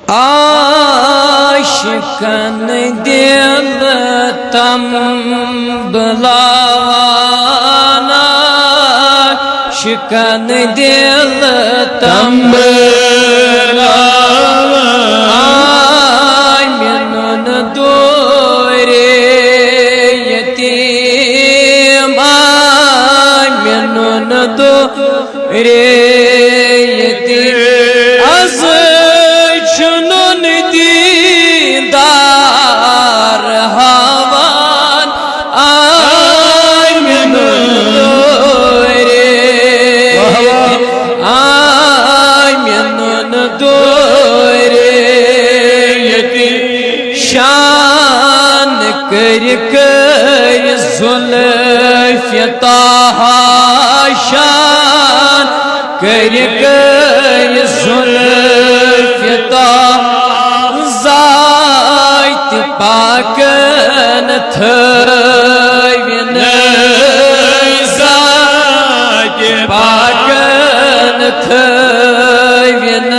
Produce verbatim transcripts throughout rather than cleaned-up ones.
عاشقن دل تنبلاوان، عاشقن دل تنبلاوان۔ آمنن دورِ یتیم، آمنن دورِ یتیم۔ از چھُنن دیدار ہاوان، آمنن دورِ یتیم، آمنن دورِ یتیم۔ شان کٔرۍ کٔرۍ زُلفِ طٰہٰ، شان کٔرۍ کٔرۍ زُلفِ طٰہٰ، ذاتِ پاکن تھٲوِن، ذاتِ پاکن تھٲوِن۔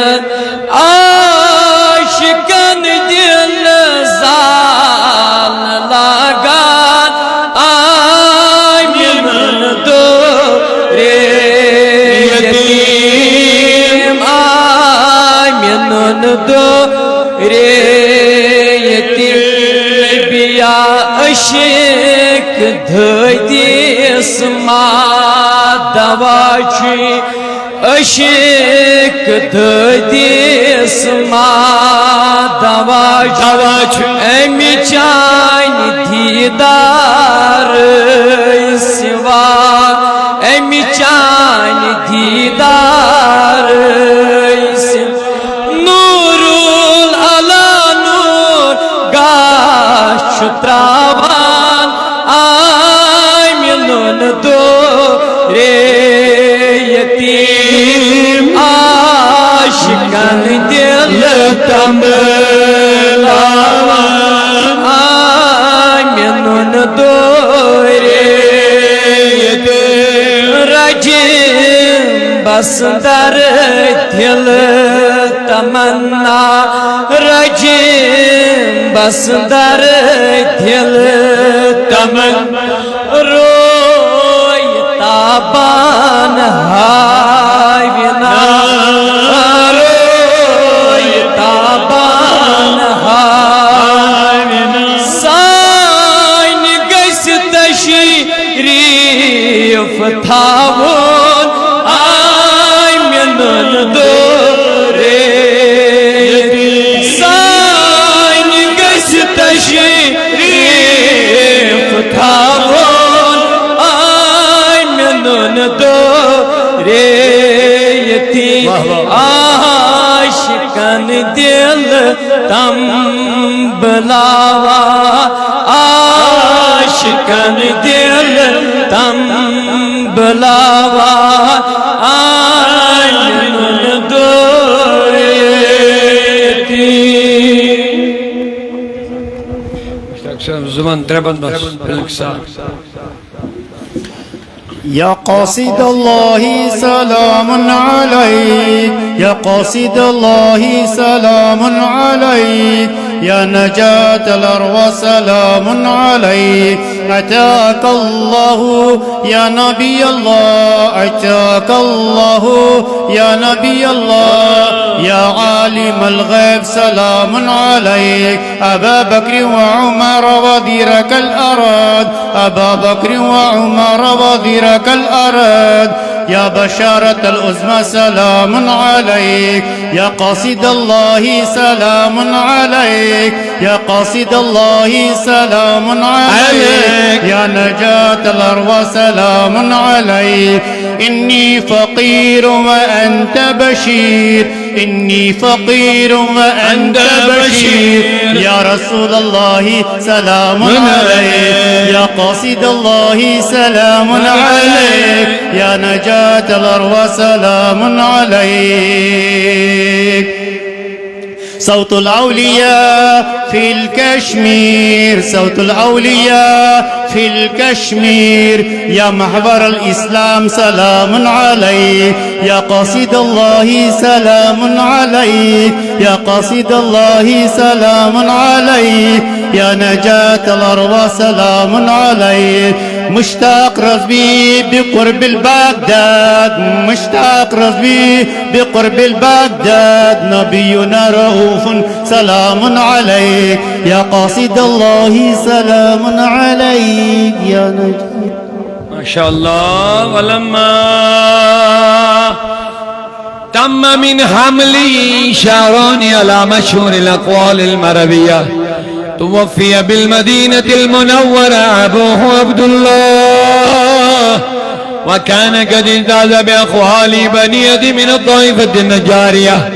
عاشقن دل زال لاگان، آمنن دورِ یتیم، آمنن دورِ یتیم۔ نبیا عشق دٲدِس ما دوا چھُے، عشق دٲدِس ما دوا چھُ، دوا چھُ۔ اَمہِ چانہِ دیدارٕ سوا، اَمہِ چانہِ دیدارٕ سوا۔ نورُ علی نور گاش چھُ تراوان، آمنن دورِ یتیم۔ عاشقن دل تنبلاوان، آمنن دورِ یتیم۔ رجیم بس در دل تمنا، رجیم بس در دل تمنا۔ روی تابان ہاوِنا، روی تابان ہاوِنا۔ سانہِ گژھِ تشریف تھاوُن، آمنن دورِ یتیم۔ سانہِ گژھِ تشریف تھاوُن، آمنن دورِ یتیم۔ واہ واہ۔ عاشقن دل تنبلاوا، عاشقن دل تنبلاوا، آمنن دورِ یتیم۔ زبان ترٛےٚ بند بس، بلکہ صاحب۔ يا قاصد الله سلام عليك، يا قاصد الله سلام عليك، يا نجاة الأرواح سلام عليك. أتاك الله يا نبي الله، أتاك الله يا نبي الله، يا عالم الغيب سلام عليك. أبا بكر وعمر وزيرك الأرض، أبا بكر وعمر وزيرك الأرض، يا بشارة العظمى سلام عليك، يا قاصد الله سلام عليك، يا قاصد الله سلام عليك، عليك. يا نجاة الأرواح سلام عليك. إني فقير وأنت بشير، إني فقير وأنت بشير. يا رسول الله سلام عليك، يا قاصد الله سلام عليك، يا نجاة الأرواح سلام عليك. صوت الأولياء في الكشمير، صوت الأولياء في الكشمير، يا محور الإسلام سلام عليك، يا قاصد الله سلام عليك، يا قاصد الله سلام عليك، يا نجاة الأرواح سلام عليك. مشتاق ربي بقرب البغداد، مشتاق ربي بقرب البغداد، نبينا رؤوف سلام عليك، يا قاصد الله سلام عليك، يا نجاة. ما شاء الله. ولما تم من حمله شهران على مشهور الأقوال المروية، توفي بالمدينة المنورة أبوه عبد الله، وكان قد اجتاز بأخواله بني أدي من الطائفة النجارية،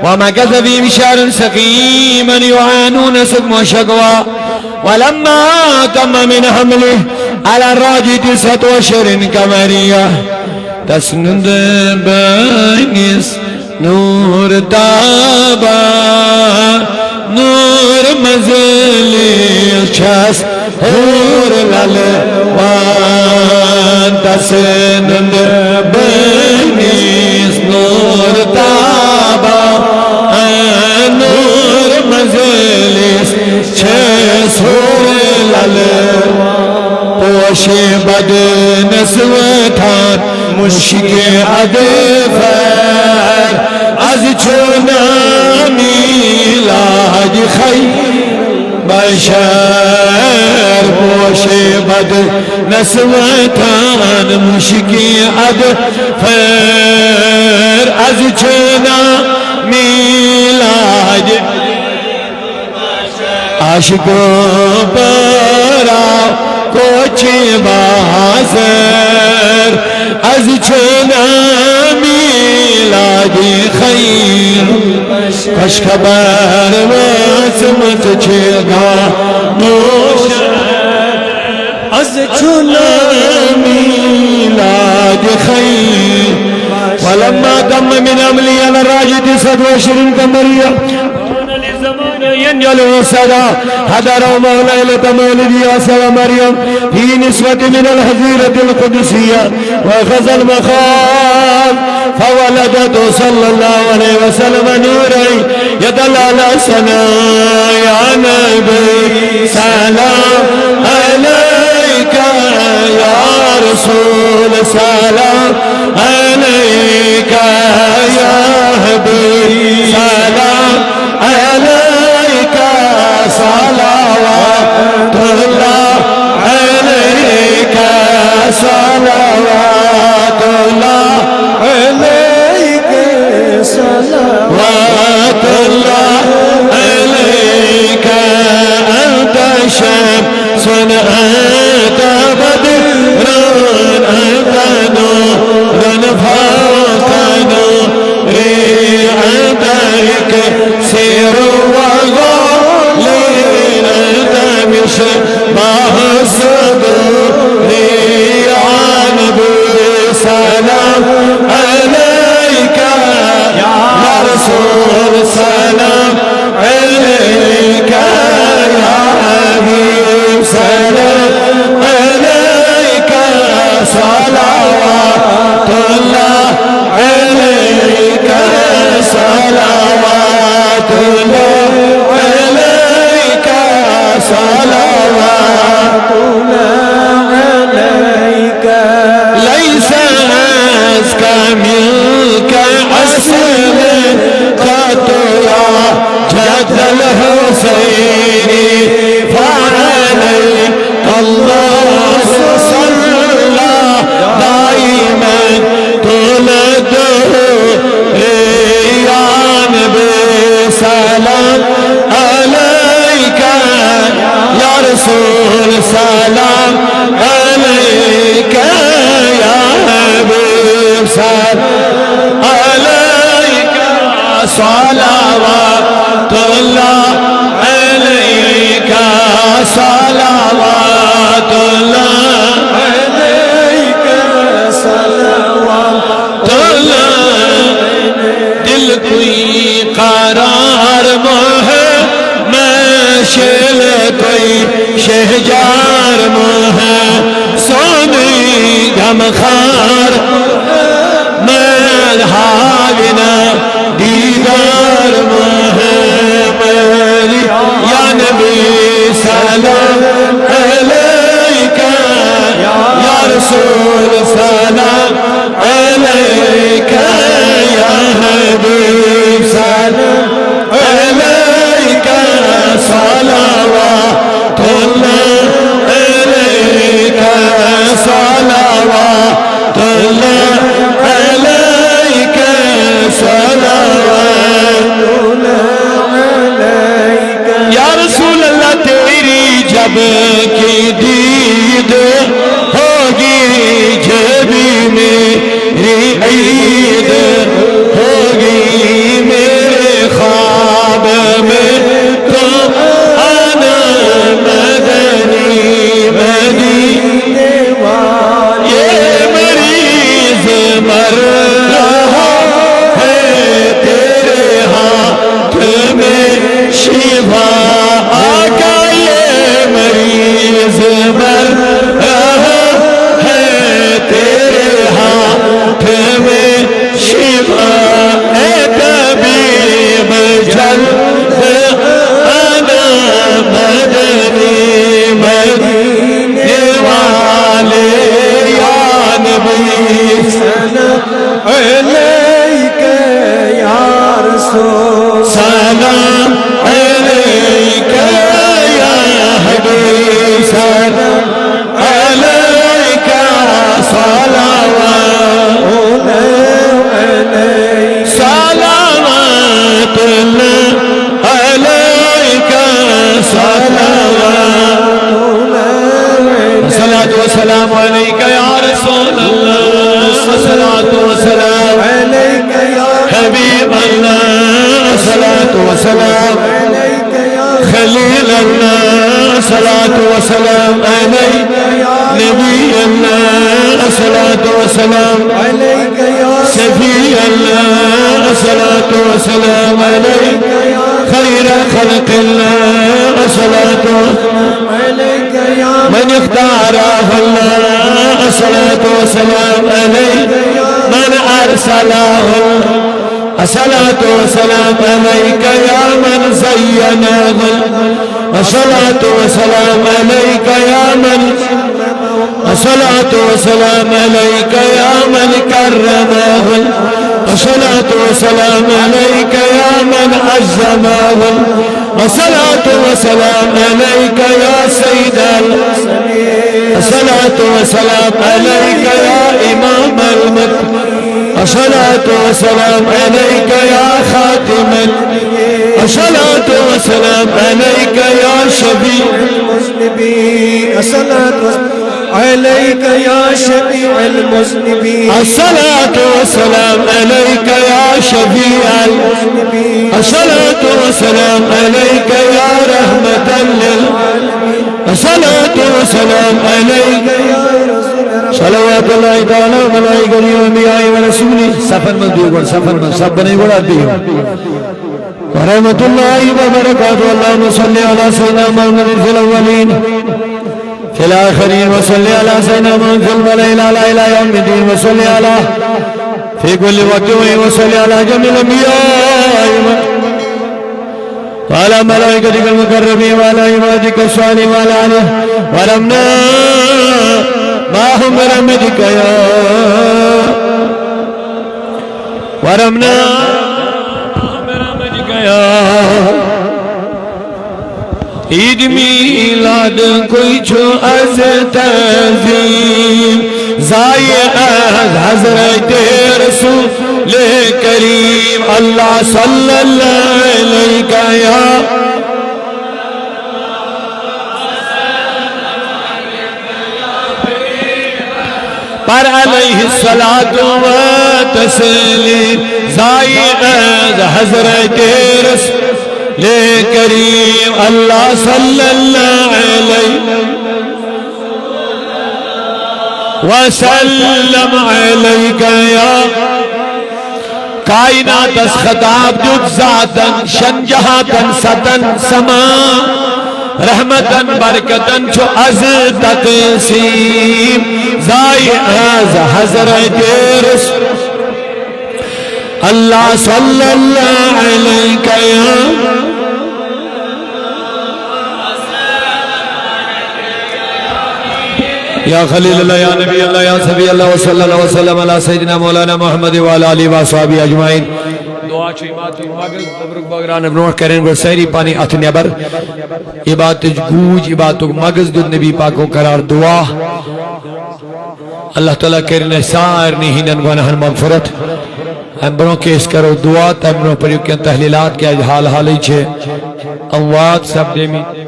ومكث فيهم شهرا سقيما يعانون سقم وشقوى. ولما تم من حمله على الراجح تسعة أشهر قمرية، تسند بنيس نور تابا، نور مزلي شاس حور لالوان، تسند بنيس نور تابا، نور مزلي شاس حور لالوان. پوش بد نسوتان مشک اظفر، از چون میلاد خیر بشر. پوش بد نسوتان مشک اظفر، از چون میلاد عاشقوں برا کوچی بازار، از چون میلاد خیر خوش خبر وسمت چگا نوش. از چون میلاد خیر. ولما تم من حمله على الراجح تسعة أشهر قمرية، ينجل السادة حضر مولاي ليلة مولد عيسى ومريم في نسوة من الحظيرة القدسية وخذ المخاض، فولدته صلى الله عليه وسلم نورا يدل على السماء. يا نبي سلام عليك، يا رسول سلام عليك، يا حبيب سلام عليك، صلوات الله عليك، صلوات الله عليك، صلوات الله عليك. أنت شمس أنت بدر أنت نور فوق نوري، أنت إكسير وغالي، أنت مصباح الصدور. يا نبي سلام عليك، يا رسول سلام عليك، يا حبيب سلام عليك، صلوات الله عليك، صلوات الله عليك، صلوات الله عليك. ليس أزكى منك أصل قط يا جد الحسين، فعليك الله صلى دائما طول الدهور. يا نبي سلام عليك، يا رسول سلام عليك، يا حبيب سلام عليك، صلوات الله عليك، صلوات الله عليك، صلوات الله عليك. دل کوئی قرار مہ ہے، میں شیل کوئی شہجار مہ ہے، سونی غمخوار میں ہاوینہ دیدار مہ ہے میری۔ یا نبی سلام علیک، یا رسول سلام علیک، یا حبیب سلام علیک، صلوات اللہ علیک، صلوات اللہ علیک، صلوات اللہ علیک۔ یا رسول اللہ، تیری جب کی دید ہوگی، جبھی میری عید ہوگی۔ میرے خواب میں تو آنا مدنی، مدینے والے۔ یہ مریض مر رہا ہے تیرے ہاتھ میں شفا۔ آقا، یہ مریض مر رہا ہے تیرے ہاتھ میں شفا۔ اے طبیب، جلد آنا مدنی، مدینے والے۔ یا نبی سلام علیک، یا رسول سلام علیک، یا حبیب سلام علیک، صلوات علیک، صلوات علیک، صلوات۔ الصلاة والسلام عليك يا رسول الله، الصلاة والسلام عليك يا حبيب الله، الصلاة والسلام عليك يا خليل الله، الصلاة والسلام عليك يا نبي الله، الصلاة والسلام عليك يا شفيع الله، الصلاة والسلام عليك يا خير خلق الله، الصلاة والسلام عليك يا من اختاره الله، الصلاة والسلام عليك من أرسله الله، الصلاة والسلام عليك يا من زينه الله، الصلاة والسلام عليك يا من، الصلاة والسلام عليك يا من كرمه الله، الصلاة والسلام عليك يا من عظمه الله، الصلاة والسلام عليك يا سيد المرسلين، الصلاة والسلام عليك يا إمام المتقين، الصلاة والسلام عليك يا خاتم النبيين، الصلاة والسلام عليك يا شفيع المذنبين، الصلاة والسلام عليك يا شفيع المذنبين، الصلاة والسلام عليك يا شفيع المذنبين، الصلاة والسلام عليك يا رحمة للعالمين، الصلاة والسلام عليك يا رسول الله، صلوات الله تعالى وملائكته وأنبيائه ورسله۔ صفن من ديو گوڑ، صفن من، صف بنائی گوڑ، آپ ديو۔ ورحمة الله وبركاته۔ اللهم صل على سيدنا محمد في الأولين، في الآخرين، وصل على سيدنا محمد في الملأ الأعلى إلى يوم الدين، وصل على في كل وقت، وصل على جميع الأنبياء وعلى ملائكتك المقربين وعلى عبادك الصالحين وعلى آله ورحمنا معهم برحمتك يا ورحمنا برحمتك يا۔ عيد ميلاد کوئی چھو از تعظيم، زايد از حضرت رسول کريم، الله صلى الله عليك يا پر عليه الصلاة والتسليم، زايد از حضرت رسول کريم، الله صلى الله عليه وسلم عليك يا کائناتس خطاب دیُت ذاتن، شن جہاتن ستن سما۔ رحمتن برکتن چھُ از تقسیم، زائی از حضرت رس-، اللہ صلی اللہ علیہ یا یا خلیل اللہ، یا نبی اللہ، یا صفی اللہ، وصلی اللہ وسلم علی سیدنا مولانا محمد وعلی آلہ وصحبہ اجمعین۔ دعا چھِ عبادتُک مغز، قبرُک بٲگراونہٕ برونٛٹھ کرن گۄڈٕ سٲری پنٕنۍ اتھٕ نٮ۪بر۔ عبادتٕچ گوٗج، عبادتُک مغز دیُت نبی پاکو قرار دعا۔ اللہ تعالیٰ کرن اسہِ سارنٕے ہٕنٛدٮ۪ن گۄناہن مغفرت۔ امہِ برونٛہہ کہِ أسۍ کرو دعا، تمہِ برونٛہہ پٔرِو کینٛہہ تحلیلات، کیازِ حال حالٕے چھِ اموات سپدیمٕتۍ۔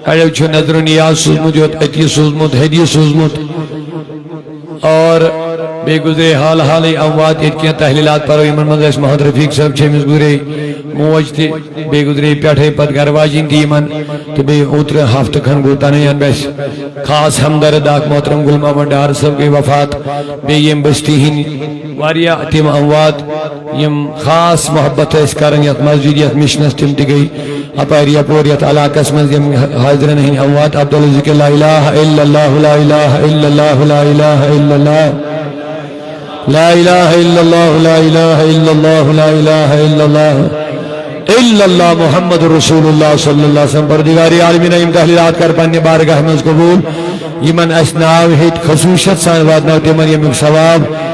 اڑیو چھُ نذر و نیاز سوٗزمُت، یوت عطیہ سوٗزمُت، ہدیہ سوٗزمُت۔ اور بیٚیہِ گُزرے حال حالٕے اموات، ییٚتہِ کینٛہہ تحلیلات پرو، یِمن منٛز اَسہِ محمد رفیق صٲب چھِ، أمِس گُزرے موج تہِ، بیٚیہِ گُزرے پٮ۪ٹھَے پتہٕ گرٕ واجِنۍ تہِ یِمن، تہٕ بیٚیہِ اوترٕ ہفتہٕ کھنٛڈ گوٚو تَنہٕ یَنہٕ اَسہِ خاص ہمدرد اکھ محترم گُل محمد ڈار صٲب گٔے وفات، بیٚیہِ ییٚمہِ بستی ہٕنٛدۍ واریاہ تِم اموات، یِم خاص محبت ٲسۍ کران یَتھ مسجد، یَتھ مِشنَس، تِم تہِ گٔے۔ اپارِ یپور یتھ علاقس منٛز یِم حاضرن ہٕنٛدۍ اموات، افضل ذکر لا الہ الا اللہ، لا الہ الا اللہ، لا الہ الا اللہ، لا الہ الا اللہ، لا الہ الا اللہ، لا الہ الا اللہ، الا اللہ محمد رسول اللہ صلی اللہ علیہ وسلم۔ پروردگار عالمین، یِم تحلیلات کر پننہِ بارگاہ منٛز قبول، یِمن اسہِ ناو ہیٚتۍ خصوصیت سان واتناو تِمن ییٚمیُک ثواب۔